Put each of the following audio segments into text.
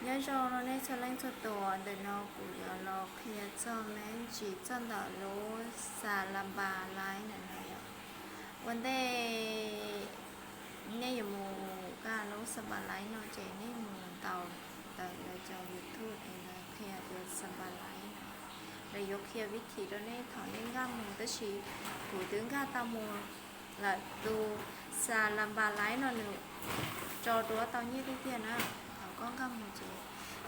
Nyob zoo rau nej txhua leej txhua tus, ntawm no kuv yuav los qhia txog me ntsis txog ntawm lub Xalas Npas Laib ntawm no yom. Ua ntej nej yuav mus kaj lub Xalas Npas Laib no ces nej mus ntaus ntawm lawv cov YouTube es lawv qhia tias Xalas Npas Laib no, lawv yuav qhia vib thim rau nej thaum nej nkag mus, tab sis kuv twb nkag tau mus lawm. Tus Xalas Npas Laib no nws tso duab tau nyiaj tiag tiag na. Thaum koj nkag mus ces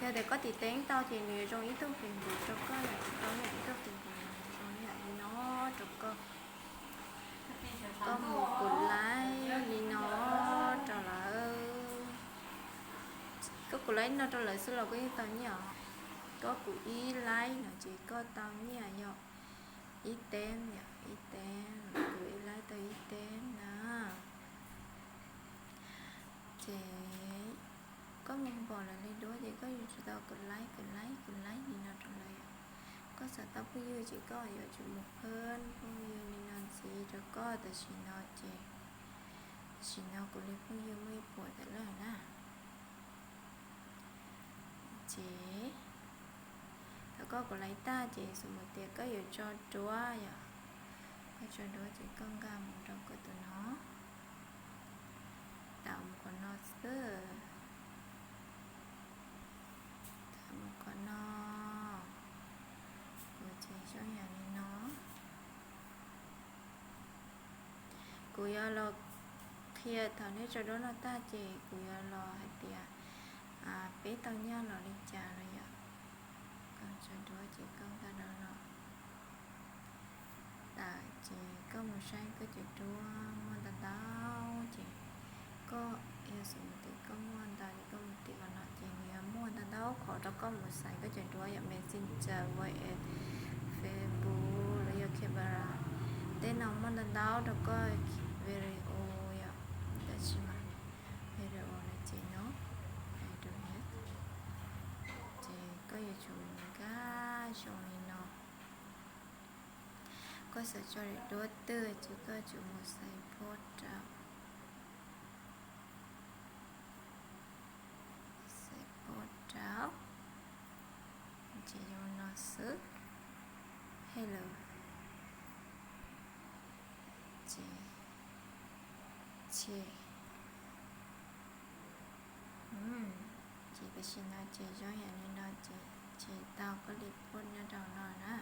yog tias koj tiv teeb tau ces nws yuav zoo ib tug Facebook rau koj yom, tau ib tug Facebook nws zoo yam li no rau koj. Koj mus kuv laib li no rau lawv, koj kuv laib no rau lawv xwb los koj yeej tau nyiaj os. Koj kuv ib laib no ces koj tau nyiaj yog ib teb yom, ib teb, kuv ib laib tau ib teb na. Ces koj mus npom lawv li duab ces koj yuav tsum tau kuv laib, kuv laib, kuv laib li no rau lawv yom. Koj xav tau phooj ywg ces koj yuav tsum mus phab phooj ywg li no ntxiv rau koj. Tam sim no ces, tam sim no kuv li phooj ywg muaj ib puas tawm leej na. Ces thaum koj kuv laib tag ces xu mus tias koj yuav tso duab yom. Koj tso duab ces koj nkag mus rau koj tus no, tau mus qhov no xwb, tau mus qhov no, kuv ces zoo yam li no. Kuv yuav los qhia thaum nej tso duab no tag ces kuv yuav los hais tias peb tau nyiaj los li cas no yom. Koj tso duab ces koj nkag rau no. Tawm ces koj mus saib koj cov duab muaj ntau ntau ces koj yog xav mus tias koj muaj ntau ces koj mus tim qhov no ces nws yuav muaj ntau ntau qhov rau koj mus xaiv koj cov duab yom, Messenger, WhatsApp, Facebook los yog Camera. Tej no muaj ntau ntau rau koj, video yom, tab sis mas video no ces no, ces koj yuav tsum nkag zoo li no. Koj xav tso daim duab twg ces koj tsum mus xaiv post rau, xaiv post rau, ces zoo no xwb. Hello, ces, ces, ces tam sim no ces zoo yam li no ces, ces tau koj li post nyob rau no na.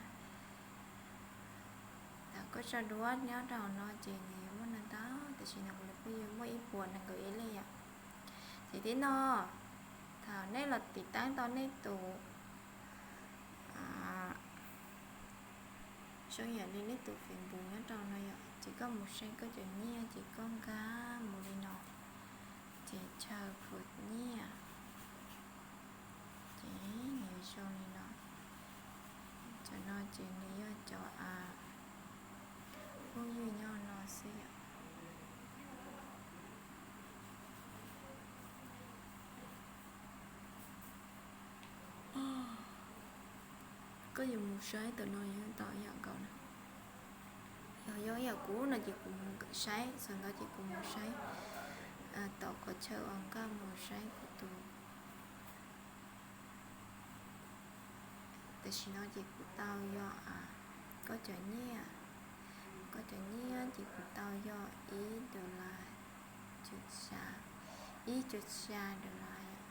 Thaum koj tso duab nyob rau hauv no ces nws yuav muaj ntau ntau, tam sim no kuv li phooj ywg muaj ib puas nees nkaum ib leej yom. Ces tib no, thaum nej los tiv teeb tau nej tus, zoo yam li nej tus Facebook nyob rau no yom, ces koj mus saib koj cov nyiaj ces koj nkag mus li no, ces chaw phuv nyiaj, ces nws zoo li no. Cov no ces nws yog cov phooj ywg nyob no xwb yom. Koj yuav mus saib tam no yog tau yam nkaus na. Yog yog yam kuv no ces kuv mus saib, txog ntawd ces kuv mus saib tom qhov chaw uas nkaj mus saib kuv tus. Tam sim no ces kuv tau yog koj cov nyiaj, koj cov nyiaj ces kuv tau yog ib dollar cuv xya, ib cuv xya dollar yom.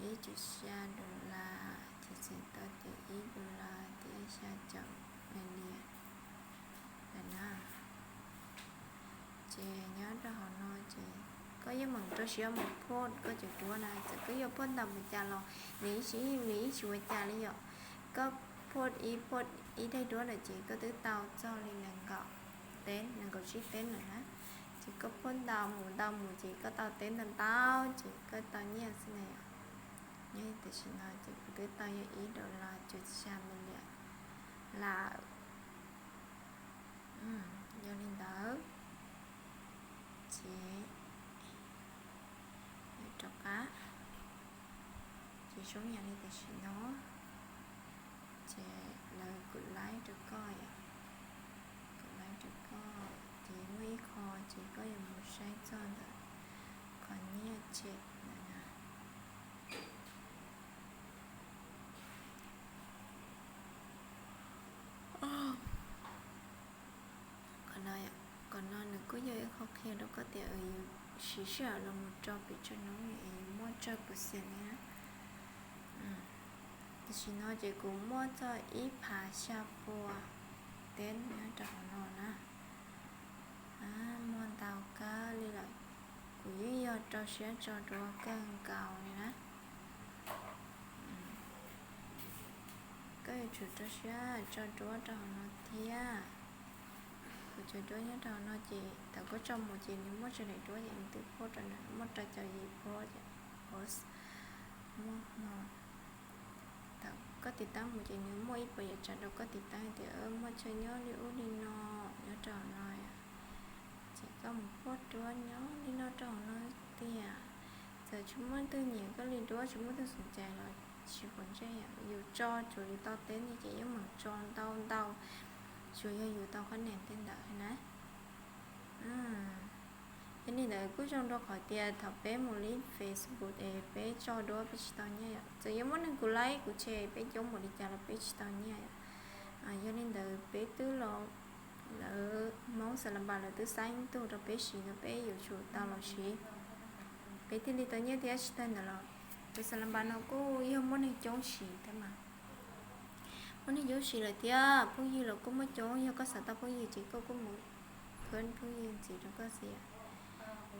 Ib cuv xya dollar ces txais tau tias ib dollar tias xya caum me lias lawm na. Ces nyob rau hauv no ces koj yeej meem rau siab mus post koj cov duab na, txawm koj yuav post ntau mus cas los nws ib tsis, nws ib tsis ua cas li yom. Koj post ib, post ib daim duab lawm ces koj twb tau txog li nees nkaum teb, nees nkaum tsib teb lawm na. Ces koj post ntau mus ntau mus ces koj tau teb ntau ntau ces koj tau nyiaj xwb na yom. Nyob tam sim no ces kuv twb tau yog ib dollar cuv xya me lias lawm. Yog li ntawd ces yuav rov qab, ces zoo yam li tam sim no, ces lawv kuj laib rau koj yom, kuj laib rau koj. Ces muaj ib qho ces koj yuav mus saib txog ntawm qhov nyiaj Ces qhov no, qhov no nws kuj yog ib qho qhia rau koj tias yus siv sij hawm los mus rau pem tsawg hnub es yus muaj tsawg percent li na. Tam sim no ces kuv muaj txog ib phav xya pua teb nyob rau hauv no na. Muaj ntau kawg li lawm. Kuv yeej yog rau siab tso duab kawg nkaus li na. Koj yuav tsum rau siab tso duab rau hauv no thiab. Kuv cov duab nyob rau hauv no ces thaum koj tso mus ces nws muaj tsawg daim duab ces nws twb phua rau ntawd, muaj rau caum yim phua ces muaj hmo. Thaum koj tiv taab mus ces nws muaj ib puas yam tsav rau koj tiv taab tias muaj chaw nyob li ub li no nyob rau hauv no. Ces koj mus phua duab nyob li no rau hauv no tiag. Txawm tsis muaj leej twg nyiam koj li duab, tsis muaj leej twg xoom cai los tsis quav ntsej, yus tso tsuas yus tau teb ntawd ces yeej meem tso ntau ntau, tsuas yog yus tau qhab nees tej ntawd na. Yog li ntawd kuj zoo rau qhov tias thaum peb mus li Facebook es peb tso duab peb tsis tau nyiaj yom. Txawm yuav muaj neeg kuv like kuv share peb coob npaum li cas los peb tsis tau nyiaj yom. Yog li ntawd peb twb los, lawv Hmoob Xas Las Npas lawv twb xaib ib tug rau peb siv no peb yuav tsum tau los siv, peb thiaj li tau nyiaj thiab. Tsis tag ntawd los tus Xas Las Npas no kuj yog muaj neeg coob siv thiab mas. Muaj neeg coob siv lawm thiab phooj ywg los kuj muaj coob, yog koj xav tau phooj ywg ces koj kuj mus phab phooj ywg ntxiv rau koj xwb yom.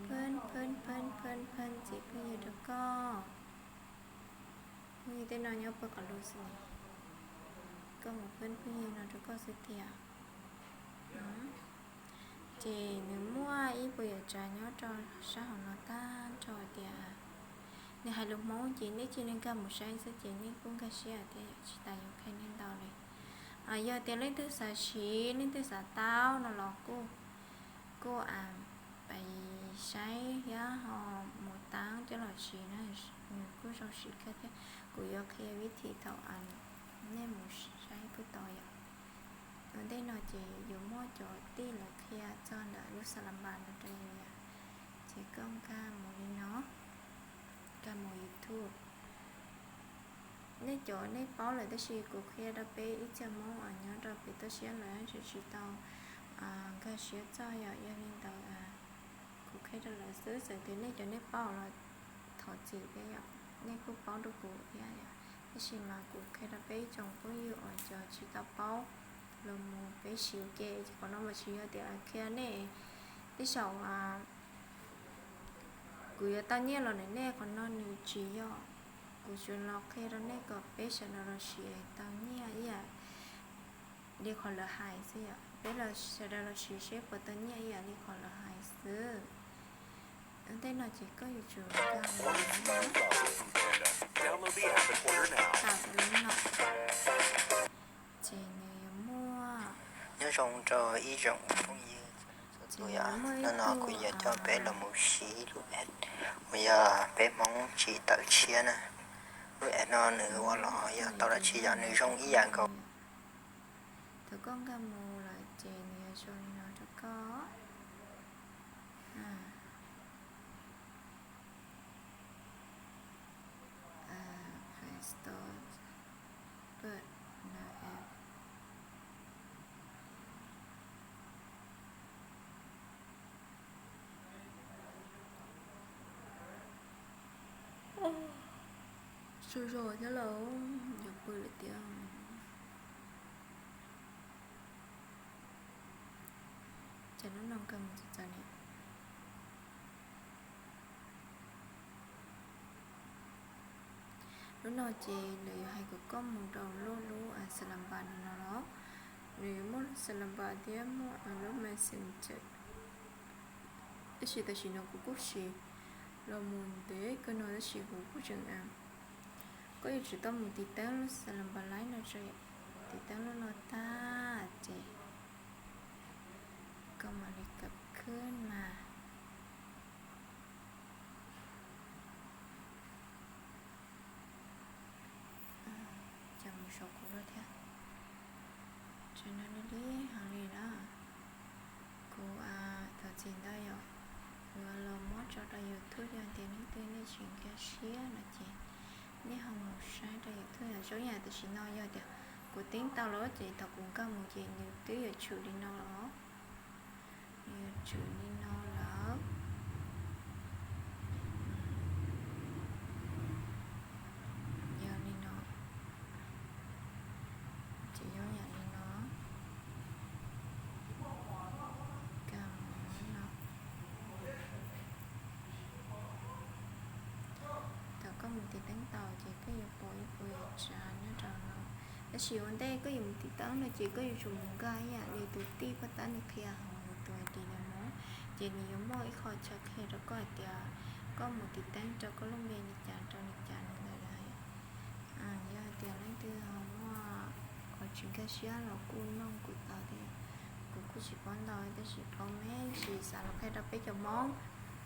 Phab, phab, phab, phab, phab ntxiv phooj ywg rau koj. Phooj ywg tej no nyob puag qhov lus xwb ne. Koj mus phab phooj ywg no rau koj xwb tiag. Ces nws muaj ib puas yam tsav nyob rau sab hauv no tag nrho tias nws hais lus Hmoob ces nej cia li nkag mus saib xwb ces nej kuj nkag siab thiab yom, tsis tas yuav qhia nej ntau li. Yog tias leej twg xav siv leej twg xav tau no los kuj, kuj pais saib thiab ho mus taab coj los siv na, nws kuj zoo siv kawg thiab. Kuv yuav qhia vib thim thaum nej mus saib puag tod yom. Ua ntej no ces yuav muaj cov tij lawv qhia txog ntawm lub Xas Las Npas no rau yus yom. Ces koj nkag mus li no, nkag mus YouTube. Nej cov nej paub lawm tab sis kuv qhia rau peb ib txhia Hmoob uas nyob rau pem toj siab lawm tseem tsis tau nkag siab txog yom. Yog li ntawd kuv qhia rau lawv xwb, txawm tias nej cov nej paub los thov txim thiab yom, nej kuj paub dua kuv thiab yom. Tab sis mas kuv qhia rau peb ib tsoom phooj ywg uas cov tsis tau paub los mus peb siv ua ke. Qhov no mas tsis yog tias qhia nej tej zaum kuv yuav tau nyiaj los ntawm nej, qhov no nws tsis yog. Kuv tsuas los qhia rau nej kom peb sawv daws los siv tau nyiaj ib yam li qhov lawv hais xwb yom. Peb los sawv daws los siv seb puas tau nyiaj ib yam li qhov lawv hais xwb. Ua ntej no ces koj yuav tsum nkag mus no. Ces nws yuav muaj, nyob zoo rau ib tsoom phooj ywg txhua tus yom. Hnub no kuv yuav coj peb los mus siv lub app uas yog peb Hmoob tsis tawm tshiab na. Lub app no nws ua los yog tau dab tsi yom, nws zoo ib yam nkaus. Thaum koj nkag mus lawm ces nws yuav zoo li no rau koj. Play Store, put no app. Sub zog thiab lauj, yuav pw lawm tiag. Ces lub no kawg mus txawv txawv li. Lub no ces lawv yuav hais kom koj mus rau lub, lub Xas Las Npas no los, nws yuav muaj lub Xas Las Npas thiab muaj lub Messenger. Tab sis tam sim no kuv kuj siv los mus ntev kawg no tab sis kuv kuj tseem, koj yuav tsum tau mus tiv teeb lub Xas Las Npas Live no tso, tiv teeb lub no tag ces koj mam li kawm khwb mas. Ces mus saum kuv lawm thiab. Tseem no li li heev li na. Kuv thov txim ntau yom, kuv los muab tso rau YouTube yog Leej twg nej tsis nkag siab no ces nej ho mus saib rau YouTube yom. Zoo yam tam sim no yog tias kuv teeb tau lawm ces thaum kuv nkag mus ces nws twb yuav tshwm li no lawm. Nws yuav tshwm li no lawm. Yog li no, ces zoo yam li no. Nkag mus no. Thaum koj mus tiv teeb tau ces koj yuav pom ib puas yam tsav nyob rau no. Tab sis ua ntej koj yuav mus tiv teeb no ces koj yuav tsum mus nkag ib yam li tus tij paj tab nws qhia hauv nws tus ID no, ces nws yuav muaj ib qho chaw qhia rau koj hais tias koj mus tiv teeb rau koj lub npe li cas rau li cas li ntawd. Yog hais tias leej twg ho muaj qhov tsis nkag siab los kuj noog kuv tau thiab. Kuv kuj tsis paub ntau tab sis paub me ntsis, xav los qhia rau peb cov Hmoob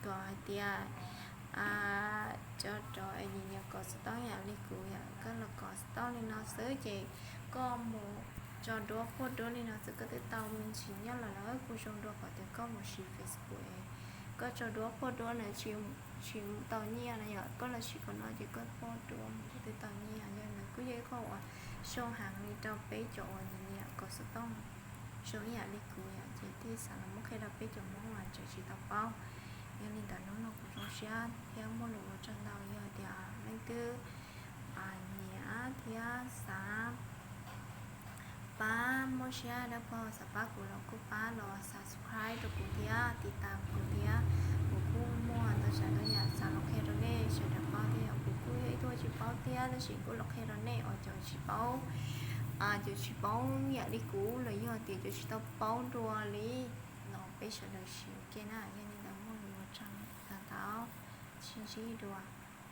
kom hais tias tso rov es nyiam kom xov tooj yam li kuv yom, koj los kom xov tooj li no xwb ces koj mus tso duab quaj duab li no xwb koj twb tau me ntsis nyiaj los lawm. Kuj zoo dua qhov tias koj mus siv Facebook es koj tso duab quaj duab na tsis tau nyiaj na yom. Koj los siv qhov no ces koj quaj duab mus koj twb tau nyiaj. Yog ntawd kuj yog ib qho uas zoo heev li rau peb cov uas nyiam kom xov tooj zoo ib yam li kuv yom, ces thiaj xav los muab qhia rau peb cov Hmoob uas tseem tsis tau paub. Yog li ntawd hnub no kuv zoo siab thiab muaj lus ua tsaug ntau. Yog tias leej twg nyiam thiab xav pab, muaj siab dawb paug xav pab kuv los kuj pab los subscribe rau kuv thiab tiv tas kuv thiab. Kuv kuj muaj ntau tsav ntau yam xav los qhia rau nej sawv daws paub thiab yom. Kuv kuj yog ib tug tsis paub thiab tab sis kuj los qhia rau nej uas cov tsis paub, cov tsis paub yam li kuv los yog tias cov tsis tau paub dua li los peb sawv daws siv ua ke na. Yog li ntawd muaj lus ua tsaug ntau ntau, sib ntsib dua.